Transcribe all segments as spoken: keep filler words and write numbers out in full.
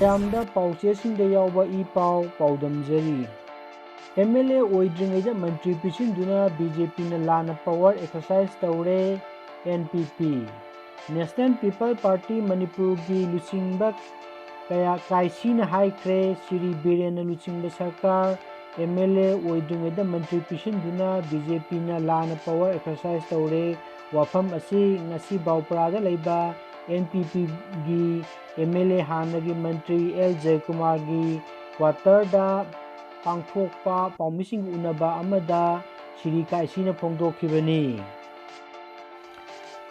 ꯃꯌꯥꯝꯗ ꯄꯥꯎꯆꯦꯁꯤꯡꯗ ꯌꯥꯎꯕ ꯏ ꯄꯥꯎ ꯄꯥꯎꯗꯝꯖꯔꯤ꯫ M L A ꯑꯣꯏꯗ꯭ꯔꯤꯉꯩꯗ Mantri ꯄꯤꯁꯤꯟꯗꯨꯅ B J ꯄꯤꯅ ꯂꯥꯟꯅ ꯄꯋꯥꯔ ꯑꯦꯛꯁꯔꯁꯥꯏꯁ ꯇꯧꯔꯦ, ꯑꯦꯟ ꯄꯤ ꯄꯤ꯫ ꯅꯦꯁꯅꯦꯜ ꯄꯤꯄꯜ ꯄꯥꯔꯇꯤ ꯃꯅꯤꯄꯨꯔꯒꯤ ꯂꯨꯆꯤꯡꯕ ꯀꯌꯥ ꯀꯥꯏꯁꯤꯅ ꯍꯥꯏꯈ꯭ꯔꯦ, ꯁ꯭ꯔꯤ ꯕꯤꯔꯦꯟꯅ ꯂꯨꯆꯤꯡꯕ ꯁꯔꯀꯥꯔ M L A ꯑꯣꯏꯗ꯭ꯔꯤꯉꯩꯗ Mantri ꯄꯤꯁꯤꯟꯗꯨꯅ B J ꯄꯤꯅ ꯂꯥꯟꯅ ꯄꯋꯥꯔ ꯑꯦꯛꯁꯔꯁꯥꯏꯁ ꯇꯧꯔꯦ꯫ ꯋꯥꯐꯝ ꯑꯁꯤ ꯉꯁꯤ ꯕꯥꯎꯄ꯭ꯔꯥꯗ ꯂꯩꯕ ꯑꯦꯟ ꯄꯤ ꯄꯤꯒꯤ ꯑꯦꯝ ꯑꯦꯜ ꯑꯦ ꯍꯥꯟꯅꯒꯤ ꯃꯟꯇ꯭ꯔꯤ ꯑꯦꯜ ꯖꯌꯀꯨꯃꯥꯔꯒꯤ ꯀ꯭ꯋꯥꯇꯔꯗ ꯄꯥꯡꯊꯣꯛꯄ ꯄꯥꯎꯃꯤꯁꯤꯡꯒ ꯎꯅꯕ ꯑꯃꯗ ꯁ꯭ꯔꯤ ꯀꯥꯏꯁꯤꯅ ꯐꯣꯡꯗꯣꯛꯈꯤꯕꯅꯤ꯫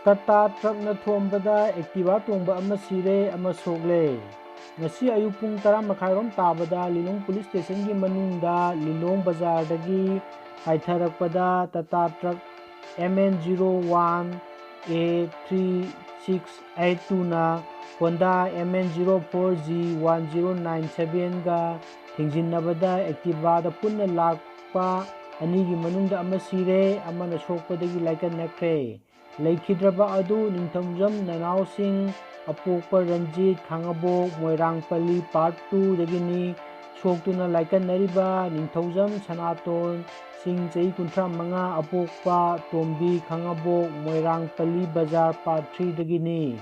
ꯇꯥꯇꯥ ꯇ꯭ꯔꯛꯅ ꯊꯣꯝꯕꯗ ꯑꯦꯛꯇꯤꯚꯥ ꯇꯣꯡꯕ ꯑꯃ ꯁꯤꯔꯦ, ꯑꯃ ꯁꯣꯛꯂꯦ꯫ ꯉꯁꯤ ꯑꯌꯨꯛ ꯄꯨꯡ ꯇꯔꯥ ꯃꯈꯥꯏꯔꯣꯝ ꯇꯥꯕꯗ ꯂꯤꯂꯣꯡ ꯄꯨꯂꯤꯁ ꯁ꯭ꯇꯦꯁꯟꯒꯤ ꯃꯅꯨꯡꯗ ꯂꯤꯂꯣꯡ ꯕꯖꯥꯔꯗꯒꯤ ꯍꯥꯏꯊꯔꯛꯄꯗ Tata truck M N zero one A three six eight two ꯅ Honda M N zero four G one zero nine seven ꯒ ꯊꯦꯡꯖꯤꯟꯅꯕꯗ ꯑꯦꯛꯇꯤꯚꯥꯗ ꯄꯨꯟꯅ ꯂꯥꯛꯄ ꯑꯅꯤꯒꯤ ꯃꯅꯨꯡꯗ ꯑꯃ ꯁꯤꯔꯦ, ꯑꯃꯅ ꯁꯣꯛꯄꯗꯒꯤ ꯂꯥꯏꯀꯠꯅꯈ꯭ꯔꯦ꯫ ꯂꯩꯈꯤꯗ꯭ꯔꯕ ꯑꯗꯨ ꯅꯤꯡꯊꯧꯖꯝ ꯅꯅꯥꯎꯁꯤꯡ, ꯑꯄꯣꯛꯄ ꯔꯟꯖꯤꯠ, ꯈꯥꯉꯕꯣꯛ, ꯃꯣꯏꯔꯥꯡꯄꯜꯂꯤ Part two ꯗꯒꯤꯅꯤ꯫ ꯁꯣꯛꯇꯨꯅ ꯂꯥꯏꯀꯠꯅꯔꯤꯕ ꯅꯤꯡꯊꯧꯖꯝ ꯁꯅꯥꯇꯣꯟ ꯁꯤꯡ, ꯆꯍꯤ ꯀꯨꯟꯊ꯭ꯔꯥ ꯃꯉꯥ, ꯑꯄꯣꯛꯄ ꯇꯣꯝꯕꯤ, ꯈꯥꯉꯕꯣꯛ, ꯃꯣꯏꯔꯥꯡꯄꯜꯂꯤ ꯕꯖꯥꯔ Part three ꯗꯒꯤꯅꯤ꯫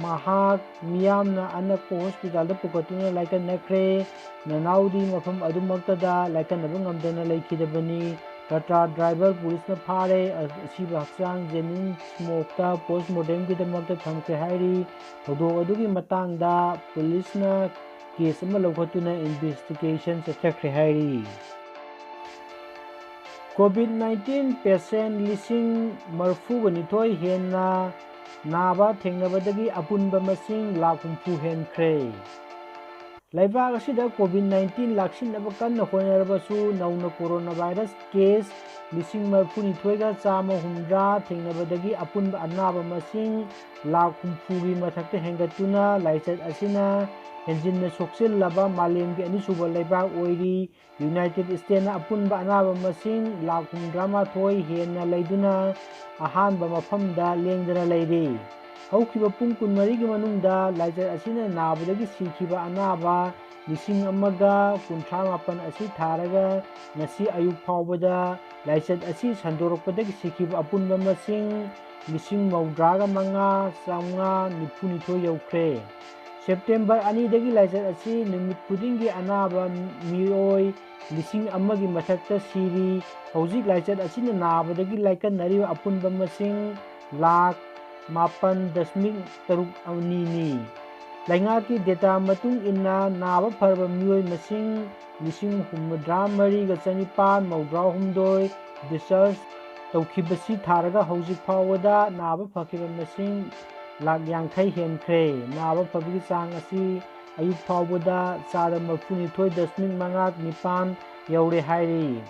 ꯃꯍꯥꯛ ꯃꯤꯌꯥꯝꯅ ꯑꯅꯛꯄ ꯍꯣꯁꯄꯤꯇꯥꯜꯗ ꯄꯨꯈꯠꯇꯨꯅ ꯂꯥꯏꯀꯠꯅꯈ꯭ꯔꯦ꯫ ꯅꯅꯥꯎꯗꯤ ꯃꯐꯝ ꯑꯗꯨꯃꯛꯇꯗ ꯂꯥꯏꯀꯠꯅꯕ ꯉꯝꯗꯅ ꯂꯩꯈꯤꯗꯕꯅꯤ꯫ ꯇꯥꯇꯥ ꯗ꯭ꯔꯥꯏꯚꯔ ꯄꯨꯂꯤꯁꯅ ꯐꯥꯔꯦ꯫ ꯑꯁꯤꯕ ꯍꯛꯆꯥꯡ ꯖꯦꯅꯤꯝꯁ ꯃꯣꯔꯒꯇ ꯄꯣꯁꯃꯣꯔꯇꯦꯝꯒꯤꯗꯃꯛꯇ ꯊꯝꯈ꯭ꯔꯦ ꯍꯥꯏꯔꯤ꯫ ꯊꯧꯗꯣꯛ ꯑꯗꯨꯒꯤ ꯃꯇꯥꯡꯗ ꯄꯨꯂꯤꯁꯅ ꯀꯦꯁ ꯑꯃ ꯂꯧꯈꯠꯇꯨꯅ ꯏꯟꯚꯦꯁꯇꯤꯒꯦꯁꯟ ꯆꯠꯊꯈ꯭ꯔꯦ ꯍꯥꯏꯔꯤ꯫ COVID nineteen ꯄꯦꯁꯦꯟ ꯂꯤꯁꯤꯡ ꯃꯔꯤꯐꯨꯒ ꯅꯤꯊꯣꯏ ꯍꯦꯟꯅ ꯅꯥꯕ ꯊꯦꯡꯅꯕꯗꯒꯤ ꯑꯄꯨꯟꯕ ꯃꯁꯤꯡ ꯂꯥꯈ ꯍꯨꯝꯐꯨ ꯍꯦꯟꯈ꯭ꯔꯦ꯫ ꯂꯩꯕꯥꯛ ꯑꯁꯤꯗ COVID nineteen ꯂꯥꯛꯁꯤꯟꯅꯕ ꯀꯟꯅ ꯍꯣꯠꯅꯔꯕꯁꯨ, ꯅꯧꯅ ꯀꯣꯔꯣꯅꯥ ꯚꯥꯏꯔꯁ ꯀꯦꯁ ꯂꯤꯁꯤꯡ ꯃꯔꯤꯐꯨꯅꯤꯊꯣꯏꯒ ꯆꯥꯝꯃ ꯍꯨꯝꯗ꯭ꯔꯥ ꯊꯦꯡꯅꯕꯗꯒꯤ ꯑꯄꯨꯟꯕ ꯑꯅꯥꯕ ꯃꯁꯤꯡ ꯂꯥꯈ ꯍꯨꯝꯐꯨꯒꯤ ꯃꯊꯛꯇ ꯍꯦꯟꯒꯠꯇꯨꯅ ꯂꯥꯏꯆꯠ ꯑꯁꯤꯅ ꯍꯦꯟꯖꯤꯟꯅ ꯁꯣꯛꯆꯤꯜꯂꯕ ꯃꯥꯂꯦꯝꯒꯤ ꯑꯅꯤꯁꯨꯕ ꯂꯩꯕꯥꯛ ꯑꯣꯏꯔꯤ꯫ ꯌꯨꯅꯥꯏꯇꯦꯗ ꯁ꯭ꯇꯦꯠꯅ ꯑꯄꯨꯟꯕ ꯑꯅꯥꯕ ꯃꯁꯤꯡ ꯂꯥꯈ ꯍꯨꯝꯗ꯭ꯔꯥꯃꯥꯊꯣꯏ ꯍꯦꯟꯅ ꯂꯩꯗꯨꯅ ꯑꯍꯥꯟꯕ ꯃꯐꯝꯗ ꯂꯦꯡꯗꯅ ꯂꯩꯔꯤ꯫ ꯍꯧꯈꯤꯕ ꯄꯨꯡ ꯀꯨꯟꯃꯔꯤꯒꯤ ꯃꯅꯨꯡꯗ ꯂꯥꯏꯆꯠ ꯑꯁꯤꯅ ꯅꯥꯕꯗꯒꯤ ꯁꯤꯈꯤꯕ ꯑꯅꯥꯕ ꯂꯤꯁꯤꯡ ꯑꯃꯒ ꯀꯨꯟꯊ꯭ꯔꯥ ꯃꯥꯄꯟ ꯑꯁꯤ ꯊꯥꯔꯒ ꯉꯁꯤ ꯑꯌꯨꯛ ꯐꯥꯎꯕꯗ ꯂꯥꯏꯆꯠ ꯑꯁꯤ ꯁꯟꯗꯣꯔꯛꯄꯗꯒꯤ ꯁꯤꯈꯤꯕ ꯑꯄꯨꯟꯕ ꯃꯁꯤꯡ ꯂꯤꯁꯤꯡ ꯃꯧꯗ꯭ꯔꯥꯒ ꯃꯉꯥ, ꯆꯥꯝꯃꯉꯥ ꯅꯤꯐꯨꯅꯤꯊꯣꯏ ꯌꯧꯈ꯭ꯔꯦ꯫ ꯁꯦꯞꯇꯦꯝꯕꯔ ꯑꯅꯤꯗꯒꯤ ꯂꯥꯏꯆꯠ ꯑꯁꯤ ꯅꯨꯃꯤꯠ ꯈꯨꯗꯤꯡꯒꯤ ꯑꯅꯥꯕ ꯃꯤꯑꯣꯏ ꯂꯤꯁꯤꯡ ꯑꯃꯒꯤ ꯃꯊꯛꯇ ꯁꯤꯔꯤ꯫ ꯍꯧꯖꯤꯛ ꯂꯥꯏꯆꯠ ꯑꯁꯤꯅ ꯅꯥꯕꯗꯒꯤ ꯂꯥꯏꯀꯠꯅꯔꯤꯕ ꯑꯄꯨꯟꯕ ꯃꯁꯤꯡ ꯂꯥꯈ ꯃꯥꯄꯟ ꯗꯁꯃꯤꯛ ꯇꯔꯨꯛ ꯑꯅꯤꯅꯤ꯫ ꯂꯩꯉꯥꯛꯀꯤ data ꯃꯇꯨꯡ ꯏꯟꯅ ꯅꯥꯕ ꯐꯔꯕ ꯃꯤꯑꯣꯏ ꯃꯁꯤꯡ ꯂꯤꯁꯤꯡ ꯍꯨꯝꯐꯨꯇꯔꯥ ꯃꯔꯤꯒ ꯆꯅꯤꯄꯥꯟ ꯃꯧꯗ꯭ꯔꯥ ꯍꯨꯝꯗꯣꯏ discharge ꯇꯧꯈꯤꯕꯁꯤ ꯊꯥꯔꯒ ꯍꯧꯖꯤꯛ ꯐꯥꯎꯕꯗ ꯅꯥꯕ ꯐꯈꯤꯕ ꯃꯁꯤꯡ ꯂꯥꯈ ꯌꯥꯡꯈꯩ ꯍꯦꯟꯈ꯭ꯔꯦ꯫ ꯅꯥꯕ ꯐꯕꯒꯤ ꯆꯥꯡ ꯑꯁꯤ ꯑꯌꯨꯛ ꯐꯥꯎꯕꯗ ꯆꯥꯗ ꯃꯔꯤꯐꯨꯅꯤꯊꯣꯏ ꯗꯁꯃꯤꯛ ꯃꯉꯥ ꯅꯤꯄꯥꯟ ꯌꯧꯔꯦ ꯍꯥꯏꯔꯤ꯫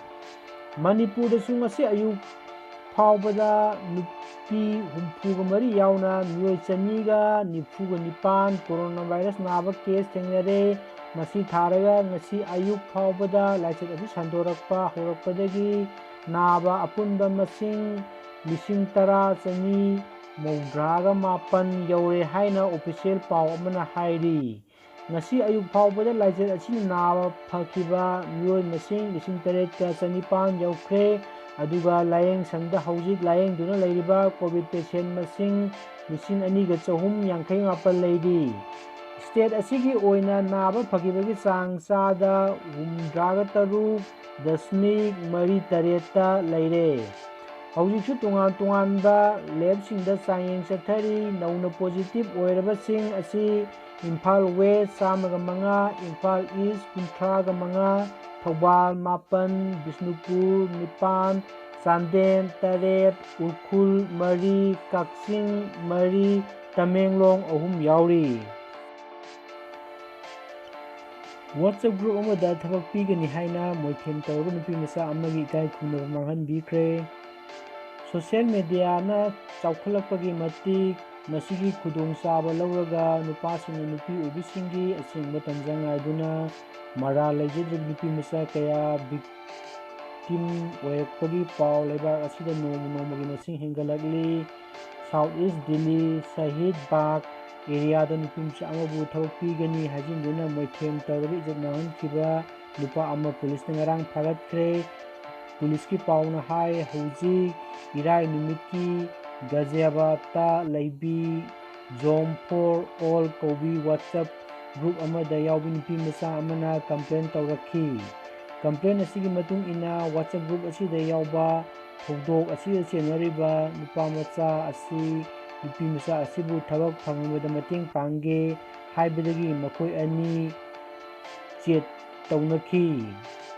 ꯃꯅꯤꯄꯨꯔꯗꯁꯨ ꯉꯁꯤ ꯑꯌꯨꯛ ꯐꯥꯎꯕꯗ ꯅꯨꯄꯤ ꯍꯨꯝꯐꯨꯒ ꯃꯔꯤ ꯌꯥꯎꯅ ꯃꯤꯑꯣꯏ ꯆꯅꯤꯒ ꯅꯤꯐꯨꯒ ꯅꯤꯄꯥꯟ coronavirus ꯅꯥꯕ case ꯊꯦꯡꯅꯔꯦ꯫ ꯃꯁꯤ ꯊꯥꯔꯒ ꯉꯁꯤ ꯑꯌꯨꯛ ꯐꯥꯎꯕꯗ ꯂꯥꯏꯆꯠ ꯑꯁꯤ ꯁꯟꯗꯣꯔꯛꯄ ꯍꯧꯔꯛꯄꯗꯒꯤ ꯅꯥꯕ ꯑꯄꯨꯟꯕ ꯃꯁꯤꯡ ꯂꯤꯁꯤꯡ ꯇꯔꯥ ꯆꯅꯤ ꯃꯧꯗ꯭ꯔꯥꯒ ꯃꯥꯄꯟ ꯌꯧꯔꯦ ꯍꯥꯏꯅ official ꯄꯥꯎ ꯑꯃꯅ ꯍꯥꯏꯔꯤ꯫ ꯉꯁꯤ ꯑꯌꯨꯛ ꯐꯥꯎꯕꯗ ꯂꯥꯏꯆꯠ ꯑꯁꯤꯅ ꯅꯥꯕ ꯐꯈꯤꯕ ꯃꯤꯑꯣꯏ ꯃꯁꯤꯡ ꯂꯤꯁꯤꯡ ꯇꯔꯦꯠꯀ ꯆꯅꯤꯄꯥꯟ ꯌꯧꯈ꯭ꯔꯦ꯫ ꯑꯗꯨꯒ ꯂꯥꯌꯦꯡ ꯁꯪꯗ ꯍꯧꯖꯤꯛ ꯂꯥꯌꯦꯡꯗꯨꯅ ꯂꯩꯔꯤꯕ COVID patient ꯃꯁꯤꯡ ꯂꯤꯁꯤꯡ ꯑꯅꯤꯒ ꯆꯍꯨꯝ ꯌꯥꯡꯈꯩ ꯃꯥꯄꯟ ꯂꯩꯔꯤ꯫ State ꯑꯁꯤꯒꯤ ꯑꯣꯏꯅ ꯅꯥꯕ ꯐꯈꯤꯕꯒꯤ ꯆꯥꯡ ꯆꯥꯗ ꯍꯨꯝꯗ꯭ꯔꯥꯒ ꯇꯔꯨꯛ ꯗꯁꯃꯤꯛ ꯃꯔꯤ ꯇꯔꯦꯠꯇ ꯂꯩꯔꯦ꯫ ꯍꯧꯖꯤꯛꯁꯨ ꯇꯣꯉꯥꯟ ꯇꯣꯉꯥꯟꯕ ꯂꯦꯕꯁꯤꯡꯗ ꯆꯥꯡꯌꯦꯡ ꯆꯠꯊꯔꯤ꯫ ꯅꯧꯅ positive ꯑꯣꯏꯔꯕꯁꯤꯡ ꯑꯁꯤ ꯏꯝꯐꯥꯜ West ꯆꯥꯝꯃꯒ ꯃꯉꯥ, ꯏꯝꯐꯥꯜ East ꯀꯨꯟꯊ꯭ꯔꯥꯒ ꯃꯉꯥ, ꯊꯧꯕꯥꯜ ꯃꯥꯄꯟ, ꯕꯤꯁꯅꯨꯄꯨꯔ ꯅꯤꯄꯥꯟ, ꯆꯥꯟꯗꯦꯜ ꯇꯔꯦꯠ, ꯎꯈ꯭ꯔꯨꯜ ꯃꯔꯤ, ꯀꯛꯆꯤꯡ ꯃꯔꯤ, ꯇꯃꯦꯡꯂꯣꯡ ꯑꯍꯨꯝ ꯌꯥꯎꯔꯤ꯫ WhatsApp group ꯑꯃꯗ ꯊꯕꯛ ꯄꯤꯒꯅꯤ ꯍꯥꯏꯅ ꯃꯣꯏꯊꯦꯝ ꯇꯧꯔꯒ ꯅꯨꯄꯤ ꯃꯆꯥ ꯑꯃꯒꯤ ꯏꯀꯥꯏ ꯈꯨꯝꯅꯕ ꯃꯥꯡꯍꯟꯕꯤꯈ꯭ꯔꯦ꯫ Social mediaꯅ ꯆꯥꯎꯈꯠꯂꯛꯄꯒꯤ ꯃꯇꯤꯛ ꯃꯁꯤꯒꯤ ꯈꯨꯗꯣꯡꯆꯥꯕ ꯂꯧꯔꯒ ꯅꯨꯄꯥꯁꯤꯡꯅ ꯅꯨꯄꯤ ꯑꯣꯏꯕꯤꯁꯤꯡꯒꯤ ꯑꯁꯦꯡꯕ ꯇꯟꯖꯥ ꯉꯥꯏꯗꯨꯅ ꯃꯔꯥꯜ ꯂꯩꯖꯗ꯭ꯔꯕ ꯅꯨꯄꯤ ꯃꯆꯥ ꯀꯌꯥ victim ꯑꯣꯏꯔꯛꯄꯒꯤ ꯄꯥꯎ ꯂꯩꯕꯥꯛ ꯑꯁꯤꯗ ꯅꯣꯡꯃ ꯅꯣꯡꯃꯒꯤ ꯃꯁꯤꯡ ꯍꯦꯟꯒꯠꯂꯛꯂꯤ꯫ South East Delhi ꯁꯍꯤꯗ ꯕꯥꯒ ꯑꯦꯔꯤꯌꯥꯗ ꯅꯨꯄꯤ ꯃꯆꯥ ꯑꯃꯕꯨ ꯊꯕꯛ ꯄꯤꯒꯅꯤ ꯍꯥꯏꯖꯤꯟꯗꯨꯅ ꯃꯣꯏꯊꯦꯝ ꯇꯧꯔꯒ ꯏꯖꯠ ꯃꯥꯡꯍꯟꯈꯤꯕ ꯅꯨꯄꯥ ꯑꯃ ꯄꯨꯂꯤꯁꯅ ꯉꯔꯥꯡ ꯐꯥꯒꯠꯈ꯭ꯔꯦ꯫ ꯄꯨꯂꯤꯁꯀꯤ ꯄꯥꯎꯅ ꯍꯥꯏ, ꯍꯧꯖꯤꯛ ꯏꯔꯥꯏ ꯅꯨꯃꯤꯠꯀꯤ ꯒꯥꯖꯤꯌꯥꯕꯥꯗꯇ ꯂꯩꯕꯤ ꯖꯣꯝ ꯐꯣꯔ ꯑꯣꯜ ꯀꯧꯕꯤ WhatsApp ꯒ꯭ꯔꯨꯞ ꯑꯃꯗ ꯌꯥꯎꯕꯤ ꯅꯨꯄꯤ ꯃꯆꯥ ꯑꯃꯅ ꯀꯝꯄ꯭ꯂꯦꯟ ꯇꯧꯔꯛꯈꯤ꯫ ꯀꯝꯄ꯭ꯂꯦꯟ ꯑꯁꯤꯒꯤ ꯃꯇꯨꯡ ꯏꯟꯅ WhatsApp ꯒ꯭ꯔꯨꯞ ꯑꯁꯤꯗ ꯌꯥꯎꯕ ꯊꯧꯗꯣꯛ ꯑꯁꯤꯗ ꯆꯦꯟꯅꯔꯤꯕ ꯅꯨꯄꯥ ꯃꯆꯥ ꯑꯁꯤ ꯅꯨꯄꯤ ꯃꯆꯥ ꯑꯁꯤꯕꯨ ꯊꯕꯛ ꯐꯪꯍꯟꯕꯗ ꯃꯇꯦꯡ ꯄꯥꯡꯒꯦ ꯍꯥꯏꯕꯗꯒꯤ ꯃꯈꯣꯏ ꯑꯅꯤ ꯆꯦꯠ ꯇꯧꯅꯈꯤ꯫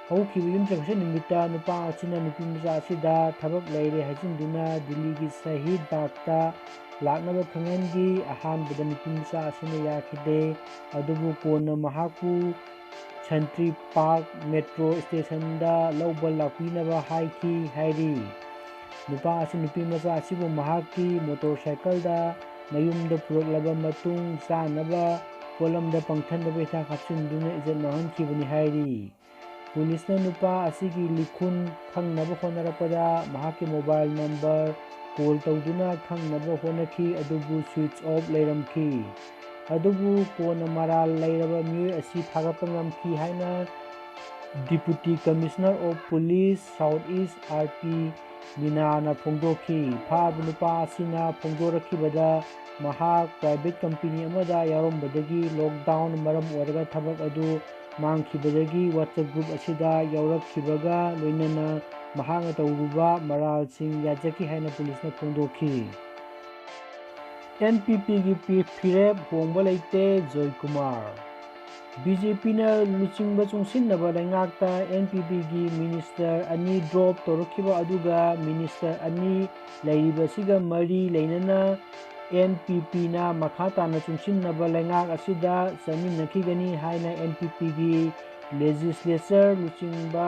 ꯍꯧꯈꯤꯕ ꯌꯨꯝꯁꯀꯩꯁ ꯅꯨꯃꯤꯠꯇ ꯅꯨꯄꯥ ꯑꯁꯤꯅ ꯅꯨꯄꯤ ꯃꯆꯥ ꯑꯁꯤꯗ ꯊꯕꯛ ꯂꯩꯔꯦ ꯍꯥꯏꯖꯤꯟꯗꯨꯅ ꯗꯤꯜꯂꯤꯒꯤ ꯁꯍꯤꯗ ꯕꯥꯒꯇ ꯂꯥꯛꯅꯕ ꯈꯪꯍꯟꯈꯤ꯫ ꯑꯍꯥꯟꯕꯗ ꯅꯨꯄꯤ ꯃꯆꯥ ꯑꯁꯤꯅ ꯌꯥꯈꯤꯗꯦ, ꯑꯗꯨꯕꯨ ꯀꯣꯟꯅ ꯃꯍꯥꯛꯄꯨ ꯁꯟꯇ꯭ꯔꯤ ꯄꯥꯔꯛ ꯃꯦꯇ꯭ꯔꯣ ꯁ꯭ꯇꯦꯁꯟꯗ ꯂꯧꯕ ꯂꯥꯛꯄꯤꯅꯕ ꯍꯥꯏꯈꯤ ꯍꯥꯏꯔꯤ꯫ ꯅꯨꯄꯥ ꯑꯁꯤ ꯅꯨꯄꯤ ꯃꯆꯥ ꯑꯁꯤꯕꯨ ꯃꯍꯥꯛꯀꯤ ꯃꯣꯇꯣꯔ ꯁꯥꯏꯀꯜꯗ ꯃꯌꯨꯝꯗ ꯄꯨꯔꯛꯂꯕ ꯃꯇꯨꯡ ꯆꯥꯅꯕ ꯄꯣꯠꯂꯝꯗ ꯄꯪꯊꯅꯕ ꯍꯤꯗꯥꯛ ꯍꯥꯞꯆꯤꯟꯗꯨꯅ ꯏꯖꯠ ꯃꯥꯡꯍꯟꯈꯤꯕꯅꯤ ꯍꯥꯏꯔꯤ꯫ ꯄꯨꯂꯤꯁꯅ ꯅꯨꯄꯥ ꯑꯁꯤꯒꯤ ꯂꯤꯈꯨꯟ ꯈꯪꯅꯕ ꯍꯣꯠꯅꯔꯛꯄꯗ ꯃꯍꯥꯛꯀꯤ ꯃꯣꯕꯥꯏꯜ ꯅꯝꯕꯔ ꯀꯣꯜ ꯇꯧꯗꯨꯅ ꯈꯪꯅꯕ ꯍꯣꯠꯅꯈꯤ, ꯑꯗꯨꯕꯨ ꯁ꯭ꯋꯤꯆ ꯑꯣꯐ ꯂꯩꯔꯝꯈꯤ꯫ ꯑꯗꯨꯕꯨ ꯀꯣꯟꯅ ꯃꯔꯥꯜ ꯂꯩꯔꯕ ꯃꯤꯑꯣꯏ ꯑꯁꯤ ꯐꯥꯒꯠꯄ ꯉꯝꯈꯤ ꯍꯥꯏꯅ Deputy Commissioner of Police South East, R P ꯃꯤꯅꯥꯅ ꯐꯣꯡꯗꯣꯛꯈꯤ꯫ ꯐꯥꯔꯕ ꯅꯨꯄꯥ ꯑꯁꯤꯅ ꯐꯣꯡꯗꯣꯔꯛꯈꯤꯕꯗ, ꯃꯍꯥꯛ ꯄ꯭ꯔꯥꯏꯚꯦꯠ ꯀꯝꯄꯦꯅꯤ ꯑꯃꯗ ꯌꯥꯎꯔꯝꯕꯗꯒꯤ ꯂꯣꯛꯗꯥꯎꯟ ꯃꯔꯝ ꯑꯣꯏꯔꯒ ꯊꯕꯛ ꯑꯗꯨ ꯃꯥꯡꯈꯤꯕꯗꯒꯤ WhatsApp ꯒ꯭ꯔꯨꯞ ꯑꯁꯤꯗ ꯌꯥꯎꯔꯛꯈꯤꯕꯒ ꯂꯣꯏꯅꯅ ꯃꯍꯥꯛꯅ ꯇꯧꯔꯨꯕ ꯃꯔꯥꯜꯁꯤꯡ ꯌꯥꯖꯈꯤ ꯍꯥꯏꯅ ꯄꯨꯂꯤꯁꯅ ꯐꯣꯡꯗꯣꯛꯈꯤ꯫ ꯑꯦꯟ ꯄꯤ ꯄꯤꯒꯤ ꯄꯤ-, ꯐꯤꯔꯦꯞ ꯍꯣꯡꯕ ꯂꯩꯇꯦ, ꯖꯣꯏꯀꯨꯃꯥꯔ꯫ ꯕꯤ ꯖꯦ ꯄꯤꯅ ꯂꯨꯆꯤꯡꯕ ꯆꯨꯡꯁꯤꯟꯅꯕ ꯂꯩꯉꯥꯛꯇ ꯑꯦꯟ ꯄꯤ ꯄꯤꯒꯤ ꯃꯤꯅꯤꯁꯇꯔ ꯑꯅꯤ ꯗ꯭ꯔꯣꯞ ꯇꯧꯔꯛꯈꯤꯕ ꯑꯗꯨꯒ ꯃꯤꯅꯤꯁꯇꯔ ꯑꯅꯤ ꯂꯩꯔꯤꯕꯁꯤꯒ ꯃꯔꯤ ꯂꯩꯅꯅ ꯑꯦꯟ ꯄꯤ ꯄꯤꯅ ꯃꯈꯥ ꯇꯥꯅ ꯆꯨꯡꯁꯤꯟꯅꯕ ꯂꯩꯉꯥꯛ ꯑꯁꯤꯗ ꯆꯪꯃꯤꯟꯅꯈꯤꯒꯅꯤ ꯍꯥꯏꯅ ꯑꯦꯟ ꯄꯤ ꯄꯤꯒꯤ ꯂꯦꯖꯤꯁꯂꯦꯆꯔ ꯂꯨꯆꯤꯡꯕ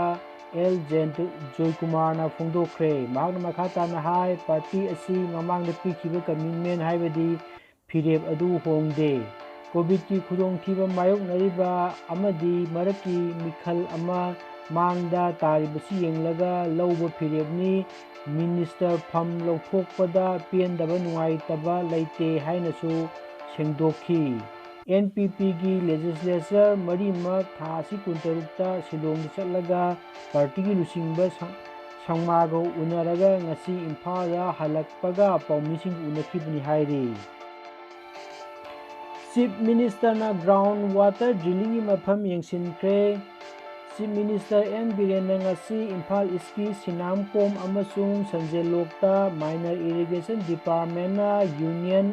ꯑꯦꯜ ꯖꯌꯟꯇ ꯖꯣꯏꯀꯨꯃꯥꯔꯅ ꯐꯣꯡꯗꯣꯛꯈ꯭ꯔꯦ꯫ ꯃꯍꯥꯛꯅ ꯃꯈꯥ ꯇꯥꯅ ꯍꯥꯏ, ꯄꯥꯔꯇꯤ ꯑꯁꯤ ꯃꯃꯥꯡꯗ ꯄꯤꯈꯤꯕ ꯀꯃꯤꯠꯃꯦꯟ, ꯍꯥꯏꯕꯗꯤ ꯐꯤꯔꯦꯞ ꯑꯗꯨ ꯍꯣꯡꯗꯦ꯫ ꯀꯣꯚꯤꯗꯀꯤ ꯈꯨꯗꯣꯡꯊꯤꯕ ꯃꯥꯌꯣꯛꯅꯔꯤꯕ ꯑꯃꯗꯤ ꯃꯔꯛꯀꯤ ꯃꯤꯈꯜ ꯑꯃ ꯃꯥꯡꯗ ꯇꯥꯔꯤꯕꯁꯤ ꯌꯦꯡꯂꯒ ꯂꯧꯕ ꯐꯤꯔꯦꯞꯅꯤ꯫ ꯃꯤꯅꯤꯁꯇꯔ ꯐꯝ ꯂꯧꯊꯣꯛꯄꯗ ꯄꯦꯟꯗꯕ ꯅꯨꯡꯉꯥꯏꯇꯕ ꯂꯩꯇꯦ ꯍꯥꯏꯅꯁꯨ ꯁꯦꯡꯗꯣꯛꯈꯤ꯫ ꯑꯦꯟ ꯄꯤ ꯄꯤꯒꯤ ꯂꯦꯖꯤꯁꯂꯦꯆꯔ ꯃꯔꯤꯃꯛ ꯊꯥ ꯑꯁꯤ ꯀꯨꯟꯇꯔꯨꯛꯇ ꯁꯤꯂꯣꯡꯗ ꯆꯠꯂꯒ ꯄꯥꯔꯇꯤꯒꯤ ꯂꯨꯆꯤꯡꯕ ꯁꯪ-, ꯁꯪꯃꯥꯒ ꯎꯅꯔꯒ ꯉꯁꯤ ꯏꯝꯐꯥꯜꯗ ꯍꯜꯂꯛꯄꯒ ꯄꯥꯎꯃꯤꯁꯤꯡ ꯎꯅꯈꯤꯕꯅꯤ ꯍꯥꯏꯔꯤ꯫ ꯆꯤꯐ ꯃꯤꯅꯤꯁꯇꯔꯅ ꯒ꯭ꯔꯥꯎꯟ ꯋꯥꯇꯔ ꯗ꯭ꯔꯤꯂꯤꯡꯒꯤ ꯃꯐꯝ ꯌꯦꯡꯁꯤꯟꯈ꯭ꯔꯦ꯫ ꯆꯤꯐ ꯃꯤꯅꯤꯁꯇꯔ ꯑꯦꯟ ꯕꯤꯔꯦꯟꯅ ꯉꯁꯤ ꯏꯝꯐꯥꯜ ꯏꯁꯀꯤ ꯁꯤꯅꯥꯝꯀꯣꯝ ꯑꯃꯁꯨꯡ ꯁꯟꯖꯦꯜꯂꯣꯛꯇ ꯃꯥꯏꯅꯔ ꯏꯔꯤꯒꯦꯁꯟ ꯗꯤꯄꯥꯔꯠꯃꯦꯟꯅ ꯌꯨꯅꯤꯌꯟ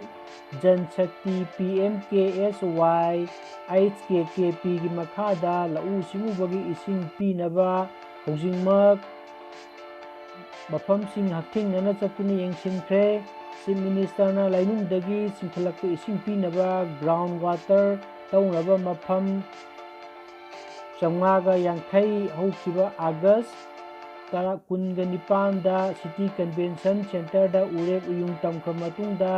ꯖꯟ ꯁꯛꯇꯤ, ꯄꯤ ꯑꯦꯝ ꯀꯦ ꯑꯦꯁ ꯋꯥꯏ, ꯑꯩꯆ ꯀꯦ ꯀꯦ ꯄꯤꯒꯤ ꯃꯈꯥꯗ ꯂꯧꯎ ꯁꯤꯡꯎꯕꯒꯤ ꯏꯁꯤꯡ ꯄꯤꯅꯕ ꯍꯧꯖꯤꯛꯃꯛ ꯃꯐꯝꯁꯤꯡ ꯍꯛꯊꯦꯡꯅꯅ ꯆꯠꯇꯨꯅ ꯌꯦꯡꯁꯤꯟꯈ꯭ꯔꯦ꯫ ꯆꯤꯐ ꯃꯤꯅꯤꯁꯇꯔꯅ ꯂꯩꯅꯨꯡꯗꯒꯤ ꯆꯤꯡꯈꯠꯂꯛꯄ ꯏꯁꯤꯡ ꯄꯤꯅꯕ ꯒ꯭ꯔꯥꯎꯟ ꯋꯥꯇꯔ ꯇꯧꯅꯕ ꯃꯐꯝ ꯆꯥꯝꯃꯉꯥꯒ ꯌꯥꯡꯈꯩ ꯍꯧꯈꯤꯕ ꯑꯥꯒꯁ ꯇꯔꯥ, ꯀꯨꯟꯒ ꯅꯤꯄꯥꯟꯗ ꯁꯤꯇꯤ ꯀꯟꯚꯦꯟꯁꯟ ꯁꯦꯟꯇꯔꯗ ꯎꯔꯦꯞ ꯎꯌꯨꯡ ꯇꯝꯈ꯭ꯔ ꯃꯇꯨꯡꯗ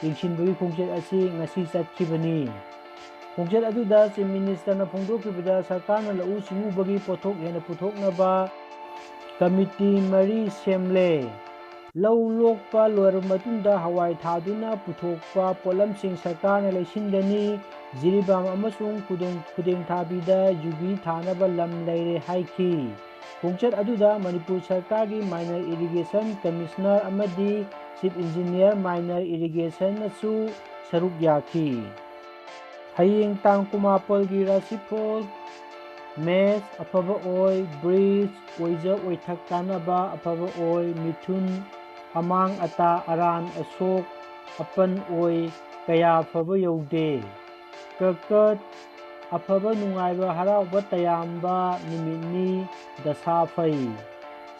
ꯌꯦꯡꯁꯤꯟꯕꯒꯤ ꯈꯣꯡꯆꯠ ꯑꯁꯤ ꯉꯁꯤ ꯆꯠꯈꯤꯕꯅꯤ꯫ ꯈꯣꯡꯆꯠ ꯑꯗꯨꯗ ꯆꯤꯐ ꯃꯤꯅꯤꯁꯇꯔꯅ ꯐꯣꯡꯗꯣꯛꯈꯤꯕꯗ ꯁꯔꯀꯥꯔꯅ ꯂꯧꯎ ꯁꯤꯡꯎꯕꯒꯤ ꯄꯣꯠꯊꯣꯛ ꯍꯦꯟꯅ ꯄꯨꯊꯣꯛꯅꯕ ꯀꯃꯤꯇꯤ ꯃꯔꯤ ꯁꯦꯝꯂꯦ꯫ ꯂꯧ ꯂꯣꯛꯄ ꯂꯣꯏꯔꯕ ꯃꯇꯨꯡꯗ ꯍꯋꯥꯏ ꯊꯥꯗꯨꯅ ꯄꯨꯊꯣꯛꯄ ꯄꯣꯠꯂꯝꯁꯤꯡ ꯁꯔꯀꯥꯔꯅ ꯂꯩꯁꯤꯟꯒꯅꯤ꯫ ꯖꯤꯔꯤꯕꯥꯝ ꯑꯃꯁꯨꯡ ꯈꯨꯗꯣꯡ-, ꯈꯨꯗꯦꯡ ꯊꯥꯕꯤꯗ ꯌꯨꯕꯤ ꯊꯥꯅꯕ ꯂꯝ ꯂꯩꯔꯦ ꯍꯥꯏꯈꯤ꯫ ꯈꯣꯡꯆꯠ ꯑꯗꯨꯗ ꯃꯅꯤꯄꯨꯔ ꯁꯔꯀꯥꯔꯒꯤ ꯃꯥꯏꯅꯔ ꯏꯔꯤꯒꯦꯁꯟ ꯀꯃꯤꯁꯅꯔ ꯑꯃꯗꯤ ꯆꯤꯐ ꯏꯟꯖꯤꯅꯤꯌꯔ ꯃꯥꯏꯅꯔ ꯏꯔꯤꯒꯦꯁꯟꯅꯁꯨ ꯁꯔꯨꯛ ꯌꯥꯈꯤ꯫ ꯍꯌꯦꯡ ꯇꯥꯡ ꯀꯨꯟꯃꯥꯄꯜꯒꯤ ꯔꯥꯁꯤꯐꯣꯜ: ꯃꯦꯁ ꯑꯐꯕ ꯑꯣꯏ, ꯕ꯭ꯔꯤꯖ ꯑꯣꯏꯖ ꯑꯣꯏꯊꯛ ꯀꯥꯟꯅꯕ ꯑꯐꯕ ꯑꯣꯏ, ꯃꯤꯊꯨꯟ ꯑꯃꯥꯡ ꯑꯇꯥ ꯑꯔꯥꯟ ꯑꯁꯣꯛ ꯑꯄꯟ ꯑꯣꯏ, ꯀꯌꯥ ꯐꯕ ꯌꯧꯗꯦ꯫ ꯀꯔꯀꯠ: ꯑꯐꯕ ꯅꯨꯡꯉꯥꯏꯕ ꯍꯔꯥꯎꯕ ꯇꯌꯥꯝꯕ ꯅꯨꯃꯤꯠꯅꯤ, ꯗꯁꯥ ꯐꯩ꯫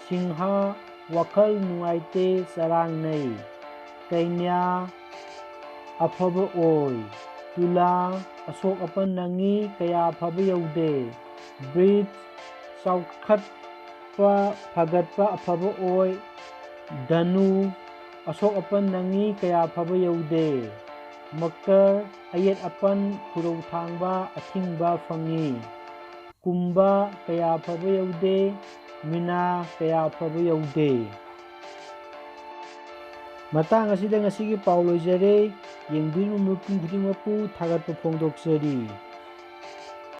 ꯁꯤꯡꯍ: ꯋꯥꯈꯜ ꯅꯨꯡꯉꯥꯏꯇꯦ, ꯆꯔꯥꯡꯅꯩ꯫ ꯀꯩꯅ꯭ꯌꯥ: ꯑꯐꯕ ꯑꯣꯏ꯫ ꯇꯨꯂꯥ: ꯑꯁꯣꯛ ꯑꯄꯟ ꯅꯪꯉꯤ, ꯀꯌꯥ ꯐꯕ ꯌꯧꯗꯦ꯫ ꯕ꯭ꯔꯤꯖ: ꯆꯥꯎꯈꯠꯄ, ꯐꯒꯠꯄ ꯑꯐꯕ ꯑꯣꯏ꯫ ꯙꯅꯨ: ꯑꯁꯣꯛ ꯑꯄꯟ ꯅꯪꯉꯤ, ꯀꯌꯥ ꯐꯕ ꯌꯧꯗꯦ꯫ ꯃꯀꯔ: ꯑꯌꯦꯠ ꯑꯄꯟ, ꯈꯨꯔꯧ ꯊꯥꯡꯕ, ꯑꯊꯤꯡꯕ ꯐꯪꯉꯤ꯫ ꯀꯨꯝꯕ ꯀꯌꯥ ꯐꯕ ꯌꯧꯗꯦ, ꯃꯤꯅꯥ ꯀꯌꯥ ꯐꯕ ꯌꯧꯗꯦ꯫ ꯃꯇꯥꯡ ꯑꯁꯤꯗ ꯉꯁꯤꯒꯤ ꯄꯥꯎ ꯂꯣꯏꯖꯔꯦ꯫ ꯌꯦꯡꯕꯤꯔꯤꯕ ꯃꯤꯄꯨꯝ ꯈꯨꯗꯤꯡꯃꯛꯄꯨ ꯊꯥꯒꯠꯄ ꯐꯣꯡꯗꯣꯛꯆꯔꯤ꯫